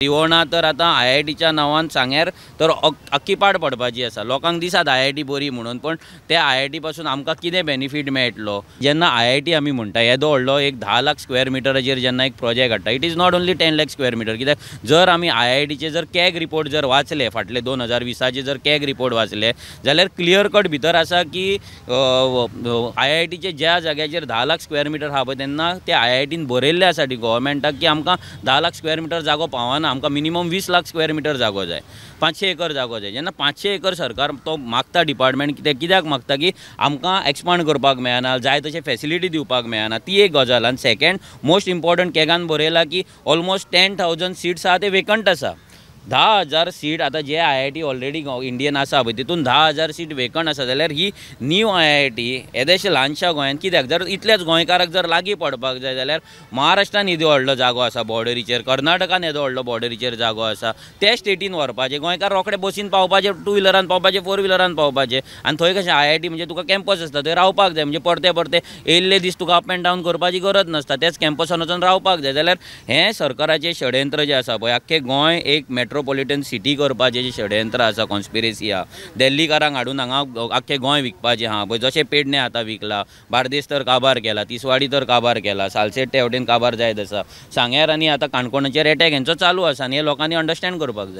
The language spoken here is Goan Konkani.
रिवणा तर आतां आयआयटीच्या नांवान सांग्यार तर अख्खी पाड पडपाची आसा. लोकांक दिसात आयआयटी बरी म्हणून, पण ते आयआयटी पासून आमकां कितें बेनिफीट मेळटलो? जेन्ना आयआयटी आमी म्हणटा येदो व्हडलो एक 10 लाख स्क्वेअर मिटराचेर जेन्ना एक प्रोजेक्ट हाडटा, it is not only 10 lakh square metre. कित्याक जर आमी आयआयटीचे जर कॅग रिपोर्ट जर वाचले, फाटले 2020 जर कॅग रिपोर्ट वाचले जाल्यार क्लियर कट भितर आसा की आयआयटीचे ज्या जाग्याचेर 10 लाख स्क्वेअर मिटर आहा पळय तेन्ना ते आयआयटीन बरयल्लें आसा गव्हर्मेंटाक की आमकां 10 लाख स्क्वेअर मिटर जागो पावना, आमकां मिनिमम 20 लाख स्क्वेअर मिटर जागो जाय, 500 एकर जागो जाय. जेन्ना 500 एकर सरकार तो मागता डिपार्टमेंट, कित्याक कित्याक मागता की आमकां एक्सपांड करपाक मेळना, जाय तशें फेसिलिटी दिवपाक मेळना, ती एक गजाल. आनी सेकेंड मोस्ट इम्पॉर्टंट, कॅगान बरयलां की ऑलमोस्ट 10,000 सीट्स आहा ते वेकंट आसा. 10,000 सीट आतां जे आयआयटी ऑलरेडी इंडियन आसा पळय तितून 10,000 सीट वेकंट आसा जाल्यार ही न्यू आयआयटी येदेशे ल्हानशा गोंयांत कित्याक? जर इतल्याच गोंयकाराक जर लागीं पडपाक जाय जाल्यार महाराष्ट्रान येदो व्हडलो जागो आसा बॉर्डरीचेर, कर्नाटकान येदो व्हडलो बॉर्डरीचेर जागो आसा, ते स्टेटीन व्हरपाचें, गोंयकार रोखडे बसीन पावपाचे, 2 व्हिलरान पावपाचे, 4 व्हिलरान पावपाचे. आनी थंय कशें आयआयटी म्हणजे तुका कॅम्पस आसता, थंय रावपाक जाय, म्हणजे परते परते येयल्ले दीस तुका अप एंड डावन करपाची गरज नासता, तेच कॅम्पसान वचून रावपाक जाय. जाल्यार हें सरकाराचें षडयंत्र जें आसा पळय, आख्खें गोंय एक मेट्रोपॉलिटन सिटी करपाचें जें षडयंत्र आसा, कॉन्स्पिरसी आहा, दिल्लीकारांक हाडून हांगा आख्खें गोंय विकपाचें आहा पळय, जशें पेडणे आतां विकला, बार्देस तर काबार केला, तिसवाडी तर काबार केला, सालसेट ते वटेन काबार जायत आसा, सांग्यार आनी आतां काणकोणाचेर एटॅक हेंचो चालू आसा आनी हे लोकांनी अंडरस्टँड करपाक जाय.